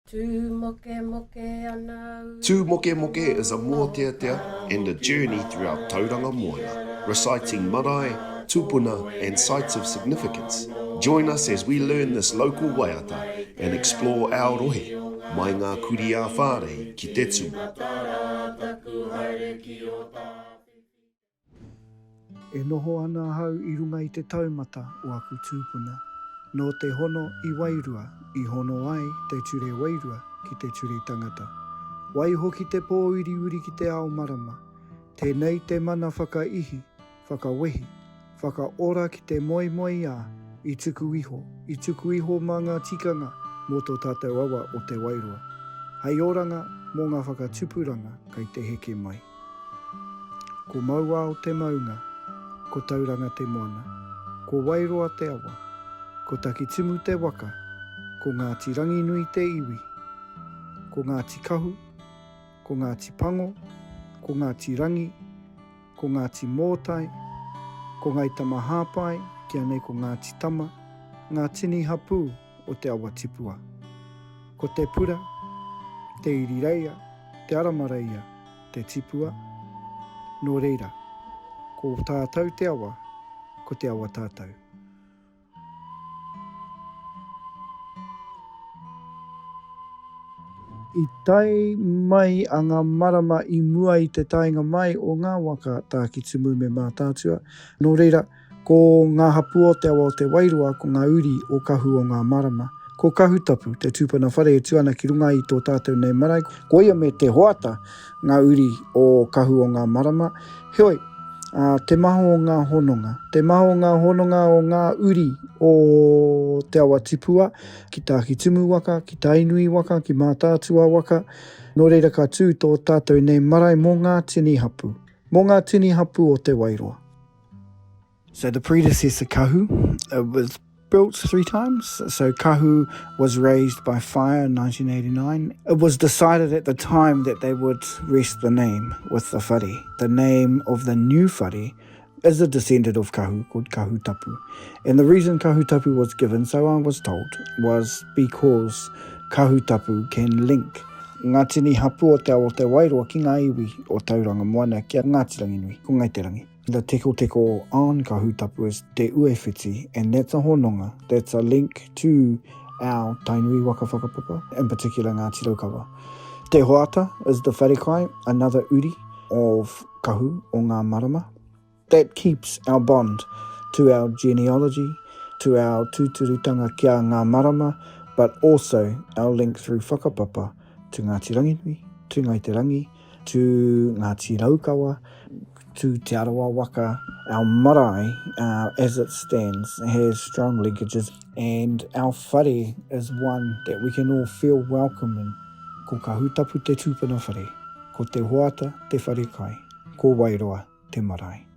Tū mokemoke ana au. Tū Mokemoke is a mōteatea and a journey throughout Tauranga Moana, reciting marae, tupuna and sites of significance. Join us as we learn this local waiata and explore our rohe, mai ngā kurī ā-whārei ki te tumu. E noho ana ahau i runga i te taumata o aku tūpuna. Nō te hono i wairua i hono ai te ture wairua ki te ture tangata. Waihoki te pōuriuri ki te ao marama. Tēnei te mana whakaihi, whakawehi, whakaora ki te moemoeā i tuku iho, i tuku iho mā ngā tikanga mō tō tātou awa o Te Wairoa. Hei oranga mō ngā whakatupuranga kei te heke mai. Ko Mauao te maunga, ko Tauranga te moana, ko Wairoa te awa, ko Takitimu te waka, ko Ngāti Ranginui te iwi, ko Ngāti Kahu, ko Ngāti Pango, ko Ngāti Rangi, ko Ngāti Mōtai, ko Ngai Tamahāpai, kia nei ko Ngāti Tama, ngā tini hapū o Te Awa Tipua. Ko Te Pura, Te Irireia, Te Aramareia, te tipua, nō reira, ko tātou te awa, ko te awa tātou. I tae mai a Ngā Marama i mua i te taenga mai o ngā waka Tākitimu me Mātaatua, nō reira, Ko ngā hapū o te awa o Te Wairoa ko ngā uri o Kahu o Ngā Marama. Ko Kahutapu te tūpuna whare e tū ana ki runga i tō tātou nei marae, ko ia me Te Hoata ngā uri o Kahu o Ngā Marama. Heoi, ā, te maha o ngā hononga, te maha o ngā hononga o ngā uri o Te Awa Tipua ki Tākitimu waka, ki Tainui waka, ki Mātaatua waka, nō reira ka tū tō tātou nei marae mō ngā tini hapū, mō ngā tini hapū o Te Wairoa. So the predecessor Kahu it was built three times. So Kahu was raised by fire in 1989. It was decided at the time that they would rest the name with the whare. The name of the new whare is a descendant of Kahu called Kahu Tapu. And the reason Kahu Tapu was given, so I was told, was because Kahu Tapu can link ngā tini hapū o te awa o Te Wairoa ki ngā iwi o Tauranga Moana ki a Ngāti Ranginui, ko Ngai Te Rangi. The tekoteko on Kahutapu is Te Uewhiti and that's a hononga, that's a link to our Tainui waka whakapapa, in particular Ngāti Raukawa. Te Hoata is the wharekai, another uri of Kahu o Ngā Marama. That keeps our bond to our genealogy, to our tūturutanga ki a Ngā Marama, but also our link through whakapapa to Ngāti Ranginui, to Ngai Te Rangi, to Ngāti Raukawa, to Te Arawa waka. Our marae, uh, as it stands, has strong linkages and our whare is one that we can all feel welcome in. Ko Kahutapu te tūpuna whare, ko Te Hoata te whare kai, ko Wairoa te marae.